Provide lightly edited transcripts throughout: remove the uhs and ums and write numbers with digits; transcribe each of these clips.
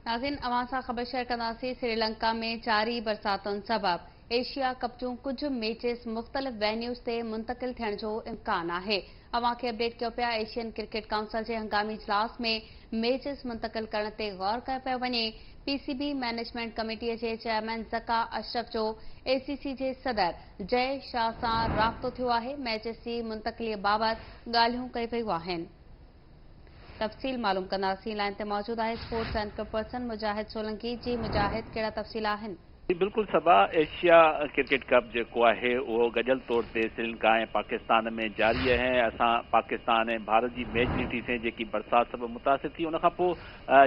ناظرين اوهان سان خبر شيئر ڪنداسين سريلنڪا ۾ جاري برساتن سبب ايشيا ڪپ جون ڪجهه ميچز مختلف وينيوز تي منتقل ٿيڻ جو امڪان آهي. اوهان کي اپڊيٽ ڪيو پيا ايشين ڪرڪيٽ ڪائونسل جي هنگامي اجلاس ۾ ميچز منتقل ڪرڻ تي غور ڪيو پيو وڃي. پي سي بي مئنيجمينٽ ڪميٽي جي چيئرمين ذڪا اشرف جو اي سي سي جي صدر جئي شاهه سان رابطو ٿيو آهي. ميچز جي منتقلي بابت ڳالهيون ڪيون ويون آهن. تفصيل معلوم ڪنداسين. لائن تي موجود آهي sports anchor person Mujahid Solangi. جي مجاهد ڪهڙا تفصيل آهن؟ جي بلڪل صبا، ايشيا ڪرڪيٽ ڪپ جيڪو آهي اهو گڏيل طور تي سريلنڪا ۽ پاڪستان ۾ جاري آهي ۽ اسان پاڪستان ۽ ڀارت جي ميچ ڏٺي سين جيڪي برسات سبب متاثر ٿي ان کان پوء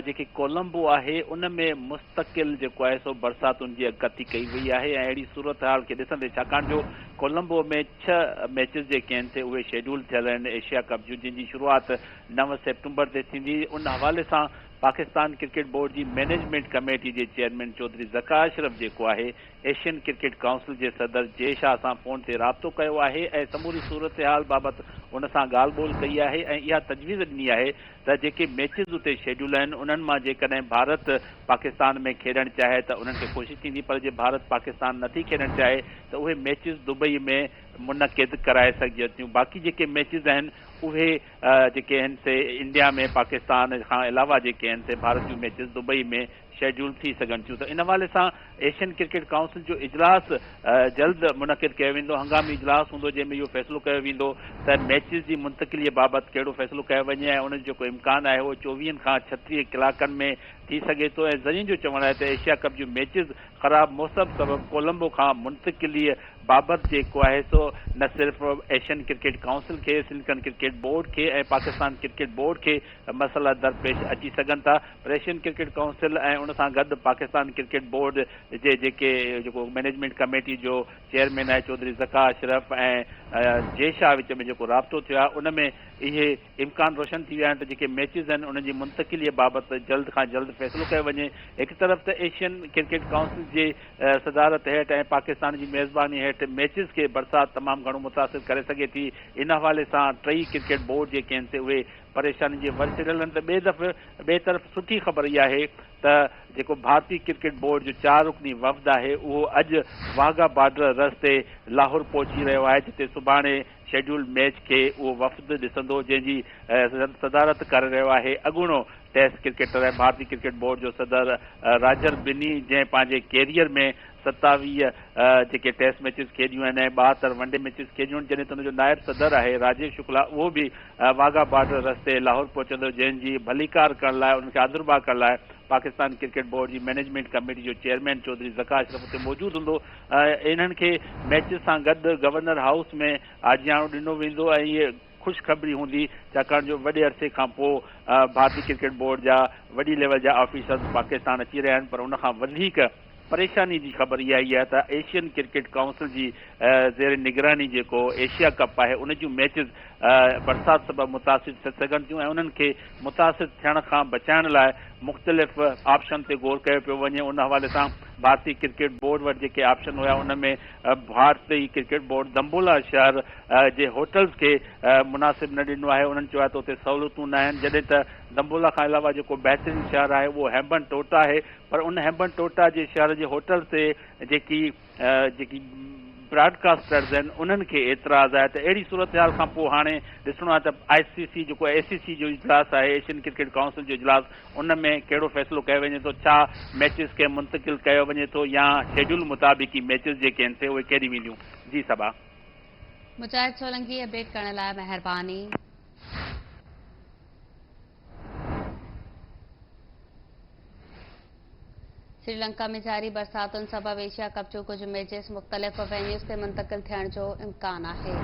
جيڪي ڪولمبو آهي ان ۾ مستقل جيڪو آهي سو برساتن جي اڳڪٿي ڪئي وئي آهي ۽ اهڙي صورتحال کي ڏسندي ڇاڪاڻ جو ڪولمبو ۾ ڇهه ميچز جيڪي آهن سي اهي شيڊول ٿيل آهن ايشيا ڪپ جون جن جي شروعات 9 سيپٽمبر تي ٿيندي. ان حوالي سان پاڪستان ڪرڪيٽ بورڊ جي مئنيجمينٽ ڪميٽي جي چيئرمين چوڌري ذڪا اشرف جيڪو آهي ايشين ڪرڪيٽ ڪائونسل جي صدر جي شاهه سان فون تي رابطو ڪيو آهي ۽ سموري صورتحال بابت ان سان ڳالهه ٻولهه ڪئي آهي ۽ اها تجويز ڏني آهي ته جيڪي ميچز اتي شيڊيول آهن انهن مان جيڪڏهن ڀارت پاڪستان ۾ کيڏڻ چاهي ته انهن کي خوشي ٿيندي پر جي ڀارت پاڪستان نٿي کيڏڻ چاهي ته اهي ميچز دبئي ۾ منعقد ڪرائي سگهجن ٿيون باقي جيڪي ميچز آهن اهي جيڪي آهن سي انڊيا ۾ پاڪستان کان علاوه جيڪي آهن سي ڀارت جون ميچز دبئي ۾ شيڊيول ٿي سگهن ٿيون ته ان حوالي سان ايشين ڪرڪيٽ ڪائونسل جو اجلاس جلد منعقد ڪيو ويندو هنگامي اجلاس هوندو جنهن ۾ اهو فيصلو ڪيو ويندو ته ميچز جي منتقلي بابت ڪهڙو فيصلو ڪيو وڃي ۽ ان جو جيڪو امڪان آهي اهو چوويهن کان ڇٽيهه ڪلاڪن ۾ ٿي سگهي ٿو ۽ ذريعن جو چوڻ آهي ته ايشيا ڪپ جون ميچز خراب موسم سبب ڪولمبو کان منتقلي بابت جيڪو آهي سو نه صرف ايشين ڪرڪيٽ ڪائونسل کي، سريلنڪن ڪرڪيٽ بورڊ کي ۽ پاڪستان ڪرڪيٽ بورڊ کي مسئلا درپيش اچي سگهن ٿا پر ايشين ڪرڪيٽ ڪائونسل ۽ ان سان گڏ پاڪستان ڪرڪيٽ بورڊ جي جيڪي جيڪو مئنيجمينٽ ڪميٽي جو چيئرمين آهي چوڌري ذڪا اشرف ۽ جي شاهه وچ ۾ جيڪو رابطو ٿيو آهي ان ۾ اهي امڪان روشن ٿي ويا آهن ته جيڪي ميچز آهن انهن جي منتقليء بابت جلد کان جلد فيصلو ڪيو وڃي. هڪ طرف ته ايشين ڪرڪيٽ ڪائونسل جي صدارت هيٺ ۽ پاڪستان جي ميزباني هيٺ ميچز کي برسات تمام گهڻو متاثر ڪري سگهي ٿي ان حوالي سان ٽئي ڪرڪيٽ بورڊ جيڪي آهن سي اهي پريشانين جي ور چڙهيل آهن ته ٻئي دفعي ٻئي طرف سٺي خبر اها آهي ته جيڪو ڀارتي ڪرڪيٽ بورڊ جو چار رڪني وفد آهي اهو اڄ واهگا بارڊر رستي لاهور پهچي رهيو آهي جتي سڀاڻي شيڊيول ميچ کي اهو وفد ڏسندو جنهن جي صدارت ڪري رهيو آهي اڳوڻو ٽيسٽ ڪرڪيٽر ۽ ڀارتي ڪرڪيٽ بورڊ جو صدر راجر بني جنهن پنهنجي ڪيريئر ۾ 27 جيڪي ٽيسٽ ميچز کيڏيون آهن ۽ 72 ون ڊي ميچز کيڏيون آهن جڏهن ته ان جو نائب صدر آهي راجيو شڪلا اهو به واگها بارڊر رستي لاهور پهچندو جنهن جي ڀليڪار ڪرڻ لاء انهن کي آڌرڀاء ڪرڻ لاء پاڪستان ڪرڪيٽ بورڊ جي مئنيجمينٽ ڪميٽي جو چيئرمين چوڌري ذڪا اشرف اتي موجود هوندو. انهن کي ميچز سان گڏ گورنر هائوس ۾ آجياڻو ڏنو ويندو ۽ اهي خوشخبري هوندي ڇاڪاڻ جو وڏي عرصي کان پوء ڀارتي ڪرڪيٽ بورڊ جا وڏي ليول جا آفيسرز پاڪستان اچي رهيا آهن پر ان کان وڌيڪ پريشاني جي خبر اها ئي آهي ته ايشين ڪرڪيٽ ڪائونسل جي زير نگراني جيڪو ايشيا ڪپ آهي ان جون ميچز برسات سبب متاثر ٿي سگهن ٿيون ۽ انهن کي متاثر ٿيڻ کان بچائڻ لاء مختلف آپشن تي غور ڪيو پيو وڃي ان حوالي سان ڀارتي ڪرڪيٽ بورڊ وٽ جيڪي آپشن هيا ان ۾ ڀارتي ڪرڪيٽ بورڊ دمبولا شهر جي هوٽلز کي مناسب نه ڏنو آهي انهن چيو آهي ته اتي سهولتون نه آهن جڏهن ته دمبولا کان علاوه جيڪو بهترين شهر آهي اهو هيمبن ٽوٽا آهي پر ان هيمبن ٽوٽا جي شهر جي هوٽل تي جيڪي جيڪي براڊ ڪاسٽرز آهن انهن کي اعتراض آهي ته اهڙي صورتحال کان پوء هاڻي ڏسڻو آهي ته آء سي سي جيڪو اي سي سي جو اجلاس آهي ايشين ڪرڪيٽ ڪائونسل جو اجلاس ان ۾ ڪهڙو فيصلو ڪيو وڃي ٿو ڇا ميچز کي منتقل ڪيو وڃي ٿو يا شيڊيول مطابق ئي ميچز جيڪي آهن سي اهي کيڏي وينديون جي صبا. مجاهد سولنگي اپڊيٽ ڪرڻ لاء مهرباني. سريلنڪا ۾ جاري برساتن سبب ايشيا ڪپ جون ڪجهه ميچز مختلف وينيوز تي منتقل ٿيڻ جو امڪان آهي.